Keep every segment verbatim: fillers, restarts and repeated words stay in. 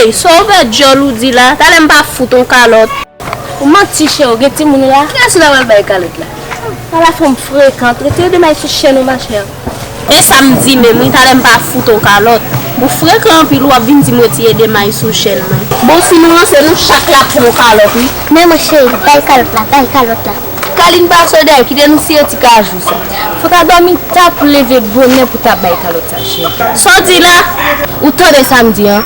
Ey, sa w fè djòl ou di la? Talè m pa fout on kalòt. Ou manti, cheri, ou gen timoun ou la? Kiyès ou ta pral bay kalòt la? Ala fanm frekan, rete de may sou chèn ou, machè. E sa m di menm, wi, talè m pa fout on kalòt. Ou frekan anpil, w ap vin di m retire de may sou chèn mwen. Bon, si nou ranse, nou chak la pou on kalòt, wi. Men mwen, cheri, bay kalòt la, bay kalòt la. Kalin pa sodèy, kite nou siye ti kajou sa. Fò ta dòmi ta pou leve bonè pou ta bay kalòt sa, cheri. Sa w di la? Ou tande sa m di an?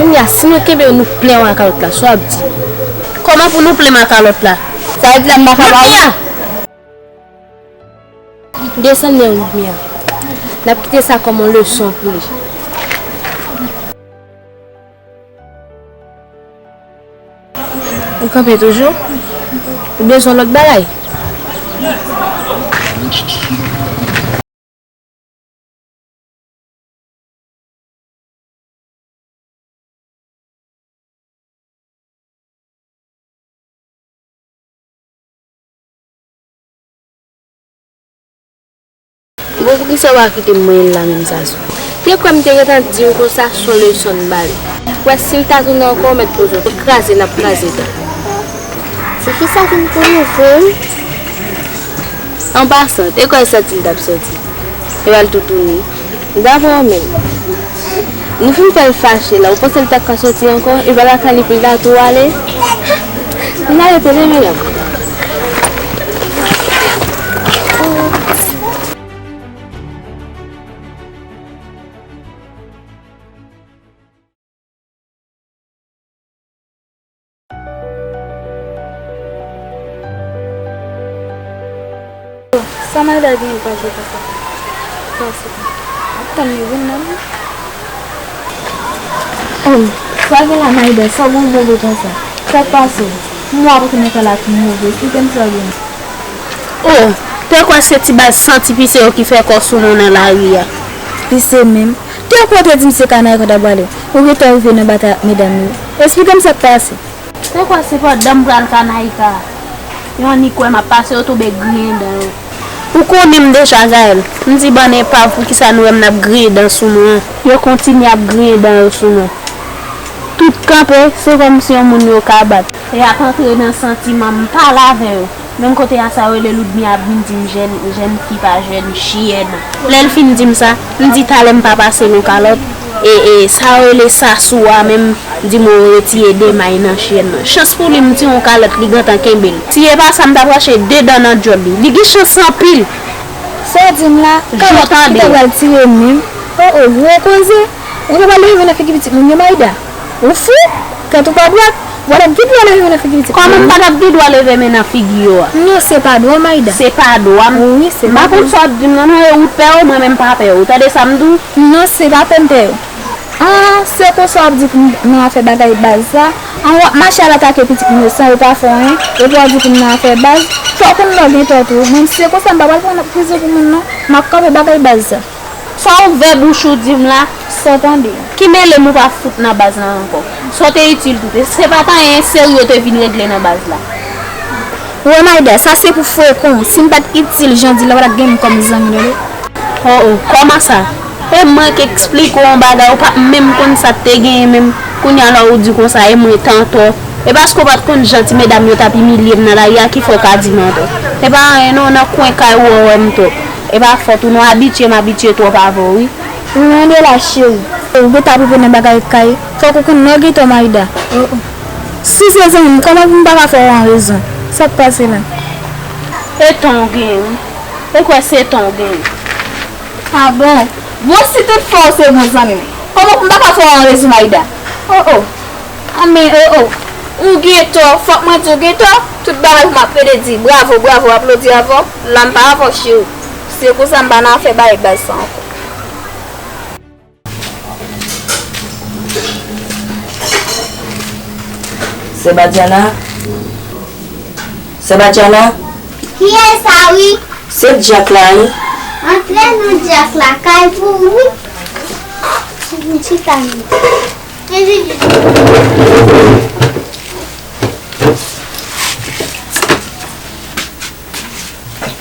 Kounye a, si mwen kenbe w, nou plen w a kalòt la, sa w ap di? Kòman pou nou plen m a kalòt la? Sa vle di la m pa ka ba w? Desann men w, Ludmila. N ap kite sa kòm yon leson pou li. Ou kanpe toujou? Ou bezwen lòt bagay? Bon, poukisa w pa kite m mwen la menm sa sou? Te kwè m te gentan di w konsa, se yon leson m ba li. Ou wè, si l ta tounen ankò, ou mèt poze w. Kraze, n ap kraze tou. Se ki sa ki m pou nou fè? An pasan, te kwè sòti l t ap sòti. Epa l tou tounen. Dabò menm. Nou fin fè l fache la, ou panse l t ap ka sòti ankò? Epa lakay li pou l ta tou ale? N a rete wi, medam. Sa Maïda genyen pase konsa? Pase. Ap tann li vin nan. Oh, sa gen la Maïda, sa w gen w move konsa? Sa k pase w? M wè w ap antre nan kay la tou move, esplike m sa w gen. Oh, te kwè se ti baz santi pise yo ki fè kò sou mwen nan lari a. Pise menm. Te kwè w te di m se Kanayika w t ap prale. Ou gentan rive nan batay ak medam yo. Esplike m sa k pase. Te kwè se pandan m pral Kanayika. Yo annik wè m ap pase, yo tonbe griyen dan yo. Ou konnen m deja, Gaëlle. M di bann epav, poukisa nou wè m n ap griyen dan sou mwen an? Yo kontinye ap griyen dan yo sou mwen. Tout kanpe, se kòmsi yon moun yo ka bat. Y ap antre nan santiman m, m pale avè yo. Menm kote a sa yo rele Ludmila ap vin di m jèn, jèn fi pa jèn, chiyèn. Lè l fin di m sa, m di talè m pa pase l yon kalòt, e, e, sa yo rele sasou a menm, di m ou retire de may nan chiyèn nan. Chans pou li, m tire yon kalòt, li gentan kenbe l. Si e pa sa, m t ap rache de dan nan djòl li. Li gen chans anpil. Sa w di m la, kalòt ki ta pral tire m menm. Oh, oh, gwo koze. Ou ta pral leve nan figi pitit moun yo, Maïda? Ou fou? Tèt ou pa dwat? W a t ap gen dwa leve men nan figi pitit moun yo. Kòman m pa t ap gen dwa leve men nan figi yo a? Non, se pa dwa w, Maïda. Se pa dwa m. Wi, se pa dwa. M pa konn sa w ap di m nan, non, e ou pè w, mwen menm m pa pè w. Ou tande sa m di w? Non, se pa pè m pè w. Ah, se konsa w ap di pou m nan afè bagay baz sa? An w ap mache al atake pitit moun yo san yo pa fè w anyen, epi w ap di pou m nan afè baz? Fò w konn lè w gen tò tou. Mwen, si se konsa, m pa pral pran prizon pou moun, non. M ap kanpe bagay baz sa. Sa w ouvè bouch ou di m la? Sa w tande? Ki mele m ou pa fout nan baz lan ankò? Sa w te itil tou? Se pa t anyen serye w te vin regle nan baz la. Wè Maïda, sa se pou frekan w. Si m pa t itil jan w di la, w pa t ap gen m kòm zanmi, tande? Oh, oh, kòman sa? E mwen k eksplike w yon bagay, ou pa t menm konn sa k te genyen menm. Kounye a la ou di konsa, e mwen t antò. E paske w pa t konn jan ti medam yo t ap imilye m nan lari a ki fè w ka di m antò. E pa anyen non, nan kwen kay ou w wè m twòp. E pa fòt ou non, abitye m abitye twòp avè w wi. Ou mande la cheri. Ou gentan ap rive nan bagay kay. Fòk ou konn lè w gen tò Maïda. Oh, oh. Si se zanmi m, kòman pou m pa ka fè w an rezon? Sa k pase la? E tan w genyen wi. E kwè se tan w genyen. Ah bon? Bon, si tout fwa w se bon zanmi m, Oh, m pa ka fè w an rezon, Aida. Oh, oh. Anben, oh, oh. Ou gen tò, fòk mwen di w gen tò. Tout bagay pou m ap plede di, bravo, bravo, aplodi avè w. La m pa avè w, cheri. Se konsa m pa nan afè bagay baz sa ankò. Sebadiana? Sebadiana? Kiyès sa wi? Se Dyak la wi. Antre non Dyak la, kay pou ou wi. Chita non.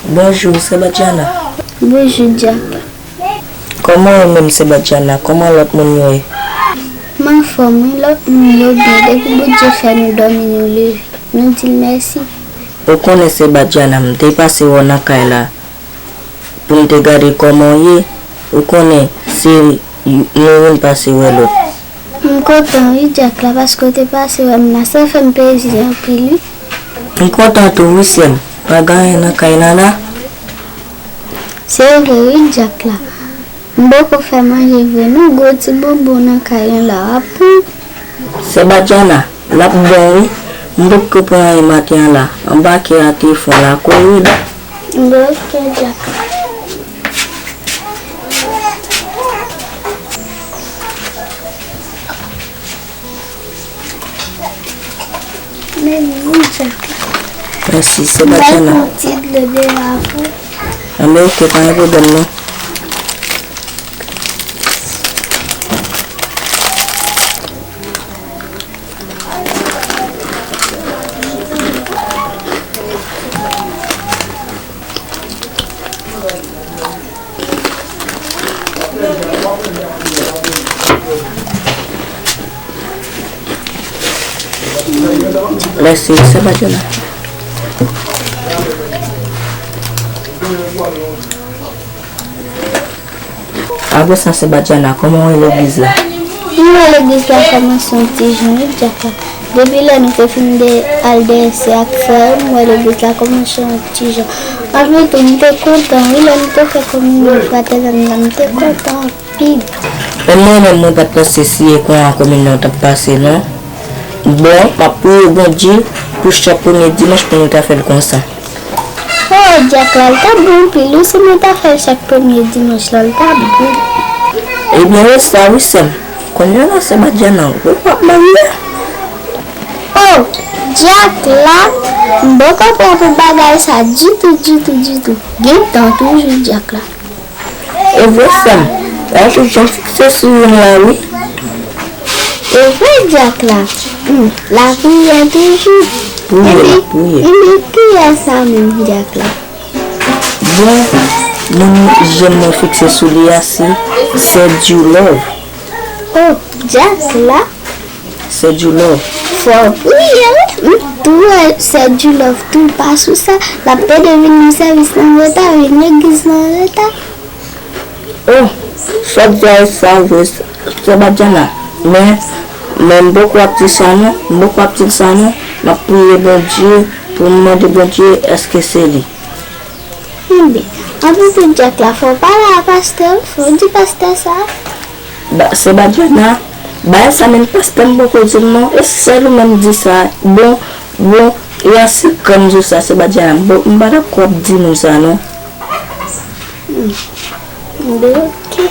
Bonjou, Sebadiana. Bonjou, Dyak. Kòman ou menm, Sebadiana? Kòman lòt moun yo ye? M anfòm wi, lòt moun yo byen. Depi Bondye fè nou dòmi, nou leve. Nou di l mèsi. Ou konnen, Sebadiana, m te pase wè w nan kay la pou m te gade kòman w ye. Ou konnen, se y-, nou youn pase wè lòt. M kontan wi, Dyak la, paske w te pase wè m la. Sa fè m plezi anpil wi. M kontan tou wi, sè m. Pa gen anyen nan kay la la? Se vre wi, Dyak la. M poko fè manje vre non, gwo ti bonbon nan kay lan la, w ap pran. Sebadiana, l ap bon wi. M potko pran anyen maten an la. Anbake a te fon la, kouri. Bon, oke, Dyak. Men wi, Dyak la. Mèsi, Sebadiana. Mwen ti dlo deyò a pou. Anben, oke, pa gen pwoblèm non. Mèsi, Sebadiana. Apre sa, Sebadiana, kòman w wè legliz la? M wè legliz la kòmanse yon ti jan wi, Dyak la. Depi lè nou te fin de al dèyè sè ak frè yo, m wè legliz la kòmanse yon ti jan. Apre tou, m te kontan wi, lè nou te fè kominyon fratènèl la, m te kontan anpil. Men mwen menm, mwen pa t panse si e konsa kominyon t ap pase non. Bon, m ap priye Bondye pou chak premye dimanch pou nou ta fè l konsa. Oh, Dyak la, l t ap bon anpil wi, si nou ta fè l chak premye dimanch la, l t ap bon. Ebyen, rès sa wi, sè m. Kounye a la, Sebadiana, ou p ap marye? Oh, Dyak la, m poko prè pou bagay sa ditou, ditou, ditou. Gen tan toujou, Dyak la. E vre, sè m. Lè tout jan fikse sou youn la, wi. E vre, Dyak la. Hmm, lapriyè toujou. Priye, l ap priye. Ebyen, kiyès sa menm, Dyak la? Bon, moun je m mwen fikse sou li a, se Sè Djou Love. Oh, Dyak la. Sè Djou Love. Fò w priye, wi. M tou wè Sè Djou Love tou pa sou sa. L ap pede vin nan sèvis nan reta, vin legliz nan reta. Oh, sa w di a sa vre, Sebadiana. Men, men m poko ap di sa non, m poko ap di l sa non. M ap priye Bondye pou m mande Bondye èske se li. Enben, anpil pou Dyak la, fò w pale a pastè, fò w di pastè sa. Ba, Sebadiana, bagay sa menm pastè m poko di l non, e sèl ou menm di sa. Bon, bon, e a se kran m di w sa, Sebadiana, bon, m pa dakò ap di moun sa non. Hmm. Enben, oke.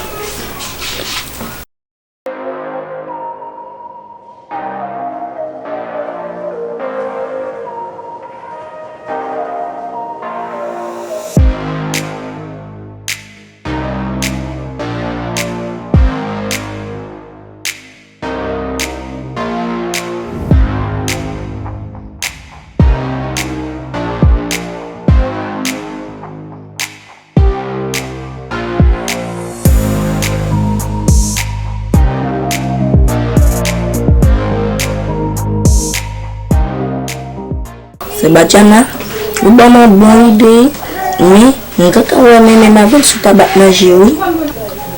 Sebadiana, ou ban m yon bon ide, men m gentan wè m menm avè l sou tab ap manje, wi.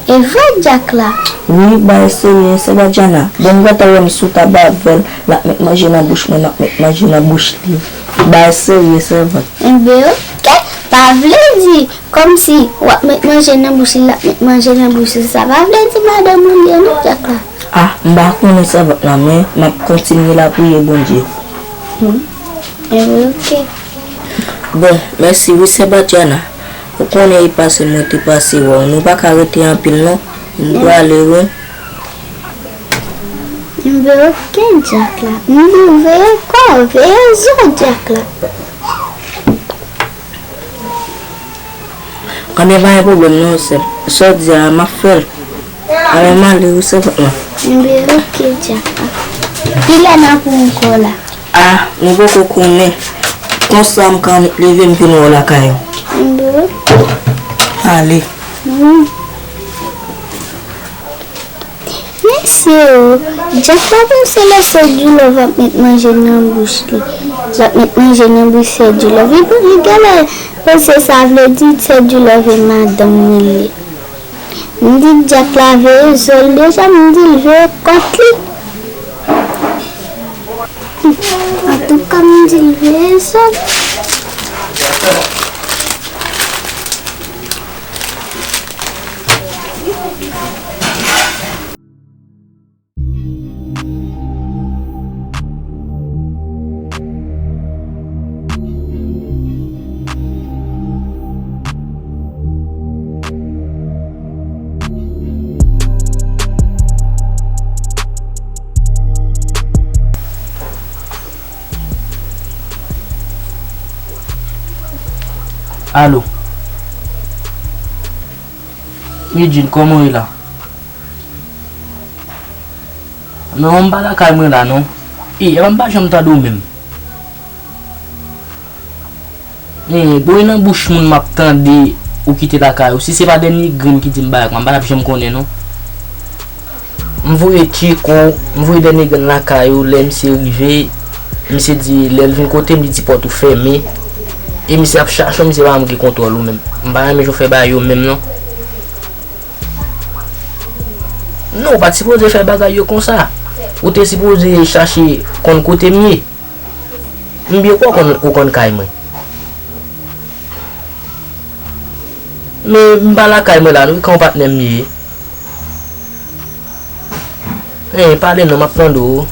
E vre, Dyak la? Wi, bay serye, Sebadiana. Bon, m gentan wè m sou tab avè l, l ap met manje nan bouch mwen, m ap met manje nan bouch li. Bay serye, sèvant. Enben, oke. Pa vle di kòmsi w ap met manje nan bouch li, l ap met manje nan bouch li. Sa pa vle di madanm ou li ye non, Dyak la. Ah, m pa konnen sèvant lan, men m ap kontinye lapriyè Bondye. Hmm. Enben, oke. Bon, mèsi wi, sè Badiana. Ou konnen e pase mwen te pase wè w. Nou pa ka rete anpil non. M prale wi. Enben, oke, Dyak la. M di w veye kò w, veye zo, Dyak la. Anben, pa gen pwoblèm non, sè m. Sa w di a, m ap fè l. Anben, m ale wi, sèvant lan. Enben, oke, Dyak la. Kilè n ap wè ankò la? Ah, nou poko konnen. Konsa m ka annik leve, m vin wè w lakay ou. Enben, oke. Ale. Wi. Mesye o, Dyak la panse lè sè Dulove ap met manje nan bouch li, l ap met manje nan bouch sè Dulove. Li, li genlè panse sa vle di sè Dulove e madanm li li. M di Dyak la veye zo l deja, m di l veye kòt li. Antouka, m di l veye zo l. Alo. Wi, Jin, kòman w ye la? Non, m pa lakay mwen la, non. E, epa m pa janm tande w menm. E, bri nan bouch moun m ap tande ou kite lakay ou. Si se pa dènye grenn ki di m bagay, m pa t ap janm konnen, non. M voye tcheko, m voye dènye grenn lakay ou, lè misye rive, misye di, lè l vin kote m, li di pòt ou fèmen. E misye ap chache w, misye pa janm gen kontwòl ou menm. M pa renmen jan w fè bagay yo menm, non. Non, ou pa t sipoze fè bagay yo konsa. Ou te sipoze chache konn kote m ye. M byen kwè w konn, ou konn kay mwen. Men m pa lakay mwen la, non, e kan w patnè m ye. Hein, pale non, m ap tande w.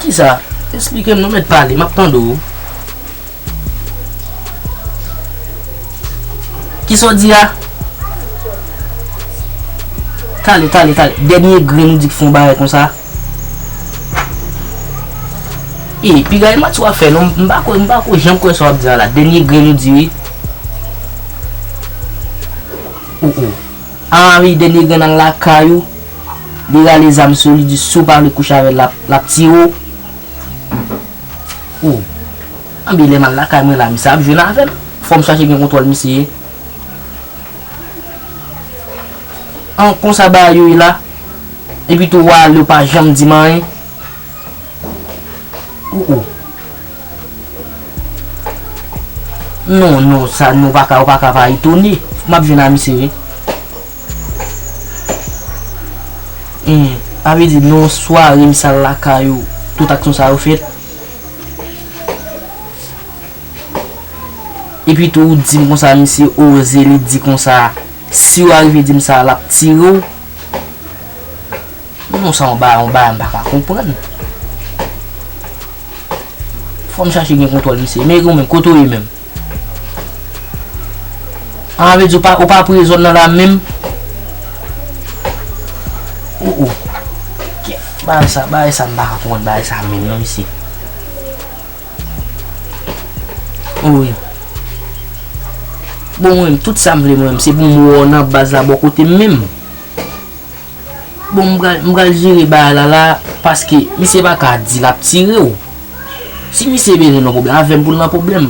Kisa? Esplike m non, mèt pale, m ap tande w. Kisa w di a? Tale, tale, tale. Dènye grenn ou di k fè yon bagay konsa. E, piga e manti w ap fè non, m pa ko, m pa ko janm kwè sa w ap di a la. Dènye grenn ou di wi. O, o. Anvi dènye grenn al lakay ou. Li rale zam sou li, di si w pa vle kouche avè l, l ap, l ap tire w. O. Anben lè m al lakay mwen la, misye ap jwenn avè m. Fò m chache gen kontwòl misye. An konsa bagay yo ye la. Epi tou w ale, w pa janm di m anyen. O, o. Non, non, sa, non, w pa ka, w pa ka pa etone. M ap jwenn a misye, wi. Hen, sa vle di, nan yon sware, misye al lakay ou, tout aksyon sa yo fèt. Epi tou, ou di m konsa, misye oze, li di konsa, si w arive di m sa, l ap tire w. Non, sa yon bagay, yon bagay m pa ka konprann. Fò m chache gen kontwòl misye. Men ou menm, kote w ye menm? An, vle di ou pa, ou pa pre zòn nan la menm? O, o. Kè, bagay sa, bagay sa m pa ka konprann bagay sa menm non, mesye. O wi. Bon, mwen menm, tout sa m vle mwen menm, se pou m wè w nan baz la bò kote m menm. Bon, m pral, m pral jere bagay la la, paske misye pa ka di l ap tire w. Si misye bezwen nan pwoblèm, avè m pou l nan pwoblèm.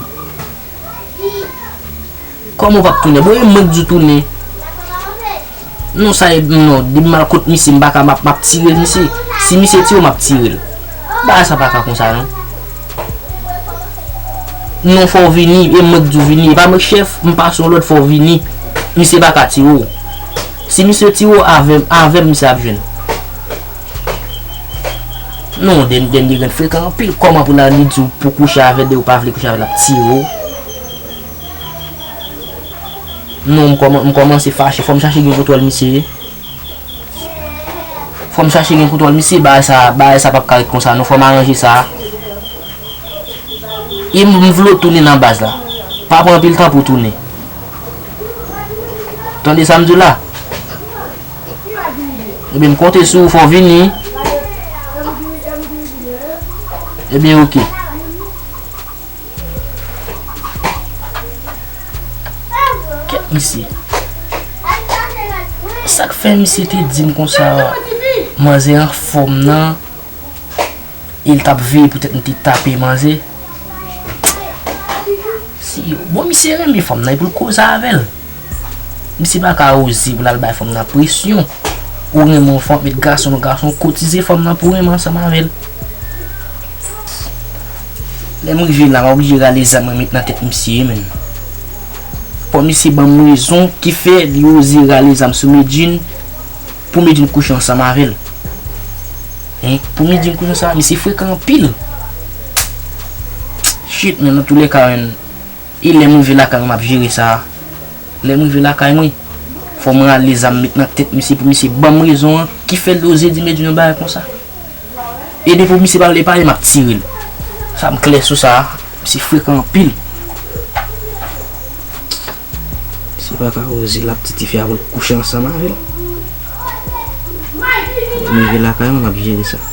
Kòman w p ap tounen? Bon, e mwen k di w tounen. Non, sa e, non, depi m al kot misye, m pa ka, m ap, m ap tire misye. Si misye tire w, m ap tire l. Bagay sa pa ka konsa, non. Non, fò w vini, e mwen k di w vini. E pa mwen k chèf, m pase yon lòd, fò w vini. Misye pa ka tire w. Si misye tire w, avè m, avè m misye ap jwenn. Non, dèn-, dènye grenn frekan anpil. Kòman pou l al li di w pou kouche avè l, depi w pa vle kouche avè l, l ap tire w? Non, m kòman-, m kòmanse fache. Fò m chache gen kontwòl misye. Fò m chache gen kontwòl misye. Bagay sa, bagay sa p ap ka ret konsa non. Fò m aranje sa. E m, m vle w tounen nan baz la. Pa pran anpil tan pou w tounen. Tande sa m di w la? Ebyen, m konte sou ou, fò w vini. Ebyen, oke. Kèt misye. Sa k fè misye te di m konsa, manzè anfòm nan, e l t ap veye poutèt m te tape manzè. Si, bon, misye renmen fanm nan, e pou l koze avè l. Misye pa ka oze pou l al bay fanm nan presyon. Ou renmen yon fanm, met gason nan, gason kotize fanm nan pou renmen ansanm avè l. Lè m rive la, m oblije rale zam mwen met nan tèt misye, menn. Fò misye ban m rezon ki fè li oze rale zam sou Medjine, pou Medjine kouche ansanm avè l. Hein? Pou Medjine kouche ansanm, misye frekan anpil. Shit, menn, nan toulèka, menn, e lè m rive lakay mwen, m ap jere sa. Lè m rive lakay mwen, fò m rale zam met nan tèt misye pou misye ban m rezon an ki fè l oze di Medjine yon bagay konsa. E depi misye pa vle pale, m ap tire l. Sa m klè sou sa. Misye frekan anpil. Misye pa ka oze l ap titife avè l, kouche ansanm avè l. Lè m rive lakay mwen, m ap jere sa.